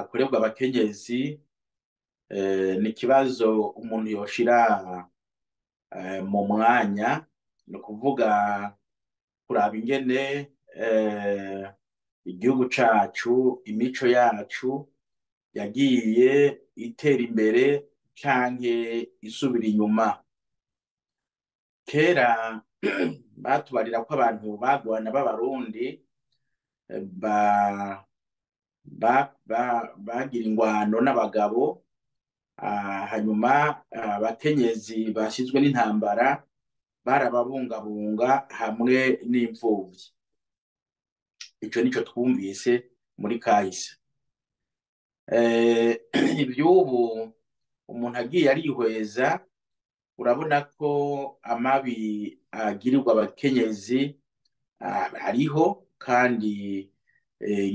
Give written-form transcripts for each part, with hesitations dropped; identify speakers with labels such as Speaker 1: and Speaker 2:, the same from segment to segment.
Speaker 1: akorerwa abakenyezi ni ikibazo umuntu yoshira mu mwanya, ni ukuvuga kuraba ingene igihugu cacu, imico yacu yagiye itera imbere canke isubira inyuma. Kera batubarira ko abantu bagwana b'Abarundi bagira ingwano n'abagabo, hanyuma abakenyezi bashizwe n'intambara barababungabunga hamwe n'imfuvyi. Ico nico twumvise muri kahise. Ivy'ubu umuntu agiye arihweza, urabona ko amabi agirirwa abakenyezi ariho, kandi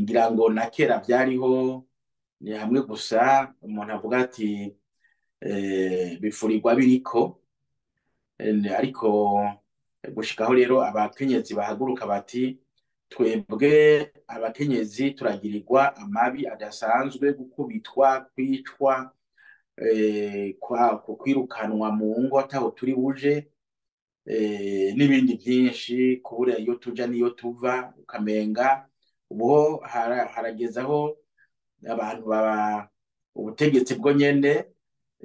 Speaker 1: ngira ngo na kera vyariho, ni hamwe gusa umuntu avuga ati bifurirwa biriko, ariko gushikaho rero abakenyezi bahaguruka bati twebwe abakenyezi turagirirwa amabi adasanzwe, gukubitwa, kwicwa, kwirukanwa mu ngo ataho turi buje, n'ibindi vyinshi, kubura iyo tuja n'iyo tuva, ukamenga ubu harageze aho abantu baba ubutegetsi bwo nyene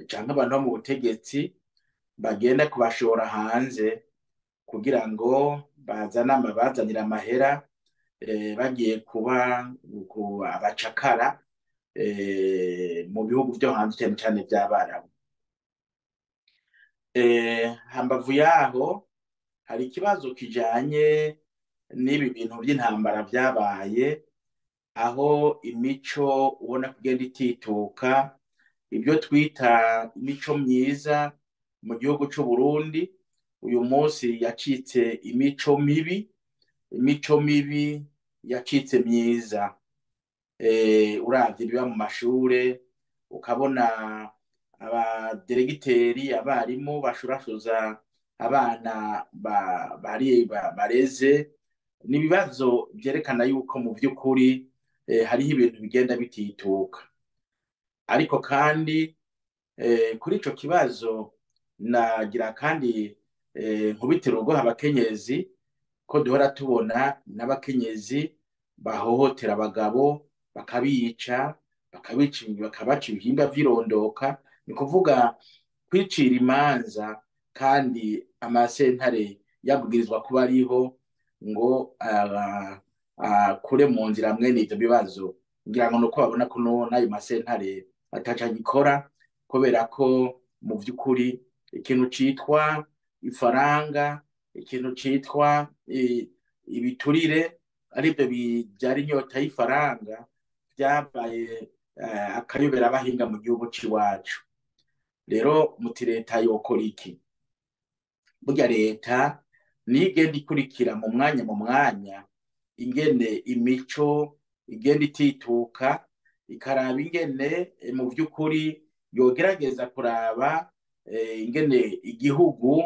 Speaker 1: canke abantu bo mu butegetsi bagenda kubashora hanze kugira ngo bazane bazanire amahera, bagiye kuba abacakara mu bihugu vyo hanze, cane cane vy'Abarabu. Hambavu yaho hari ikibazo kijanye n'ibi bintu vy'intambara vyabaye, aho imico ubona kugenda itituka, ibyo twita imico myiza mu gihugu c'u Burundi uyu munsi yacitse imico mibi, imico mibi yacitse myiza. Uravye ibiba mu mashure, ukabona abaderegiteri, abarimu bashurashuza abana bareze, ni ibibazo vyerekana yuko mu vy'ukuri hariho ibintu bigenda bitituka. Ariko kandi kuri ico kibazo nagira kandi nkubitire urugohe abakenyezi, ko duhora tubona n'abakenyezi bahohotera abagabo, bakabica, bakabaca ibihimba vy'irondoka, ni kuvuga kwicira imanza, kandi amasentare yabwirizwa kuba ariho ngo akure mu nzira mwene ivyo bibazo. Ngira ngo nuko babona ko n'ayo masentare ataco agikora, kubera ko mu vy'ukuri ikintu citwa ifaranga, ikintu citwa ibiturire, arivyo bivyara inyota y'ifaranga, vyabaye akayobera abahinga mu gihugu c'iwacu. Rero muti leta yokora iki? Burya leta niyo igenda ikurikira mu mwanya mu mwanya ingene imico igenda itituka, ikaraba ingene mu vy'ukuri yogerageza kuraba ingene igihugu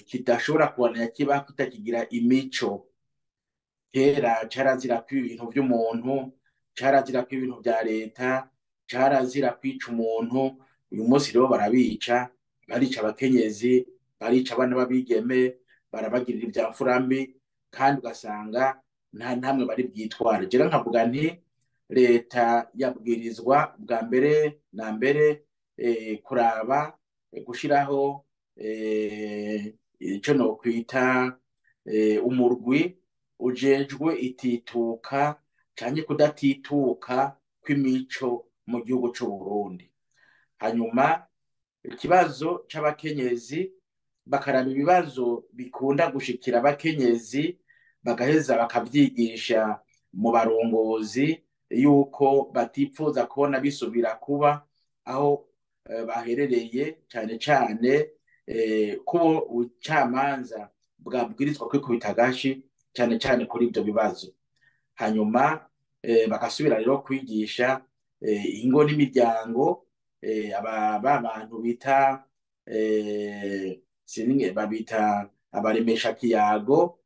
Speaker 1: kidashobora kubandanya kiba kitakigira imico. Kera carazira kwiba ibintu vy'umuntu, carazira kwiba ibintu vya leta, carazira kwica umuntu. Uyu munsi rero barabica, barica abakenyezi, barica abana b'abigeme, barabagirira ivya mfura mbi, kandi ugasanga nta ntamwe bari bwitware. Jewe nkavuga nti leta yabwirizwa bwa mbere na mbere kuraba gushiraho ico nokwita umurwi ujejwe itituka canke kudatituka kw'imico mu gihugu c'u Burundi. Hanyuma ikibazo c'abakenyezi, bakaraba ibibazo bikunda gushikira abakenyezi, bagaheza bakavyigisha mu barongozi yuko batipfuza kubona bisubira kuba aho baherereye, cane cane ko ubucamanza bwabwirizwa kwikubita agashi cane cane kuri ivyo bibazo. Hanyuma bagasubira rero kwigisha ingo n'imiryango, aba bantu bita babita abaremesha kiyago,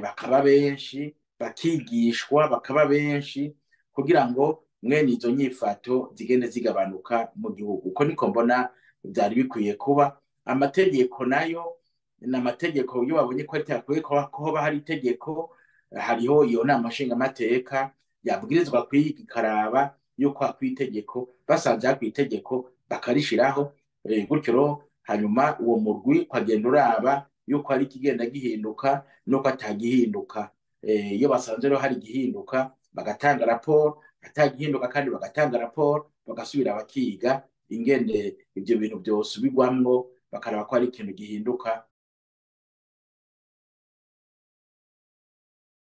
Speaker 1: bakaba benshi, bakigishwa bakaba benshi, kugira ngo Mwene izo nyifato zigende zigabanuka mu gihugu. Uko niko mbona byari bikwiye kuba. Amategeko nayo ni amategeko, iyo babonye ko ritakwiye ko hoba hari itegeko, hariho iyo nama nshingamateka yabwirizwa kwiga ikaraba yuko hakwiye itegeko. Basanze hakwiye itegeko, bakarishiraho gutyo rero. Hanyuma uwo murwi ukagenda uraba yuko hari ikigenda gihinduka nuko atagihinduka. Iyo basanze rero hari igihinduka, bagatanga raporo, atagihinduka kandi bagatanga raporo, bagasubira bakiga ingene ibyo bintu byosubirwamwo, bakaraba ko hari ikintu gihinduka.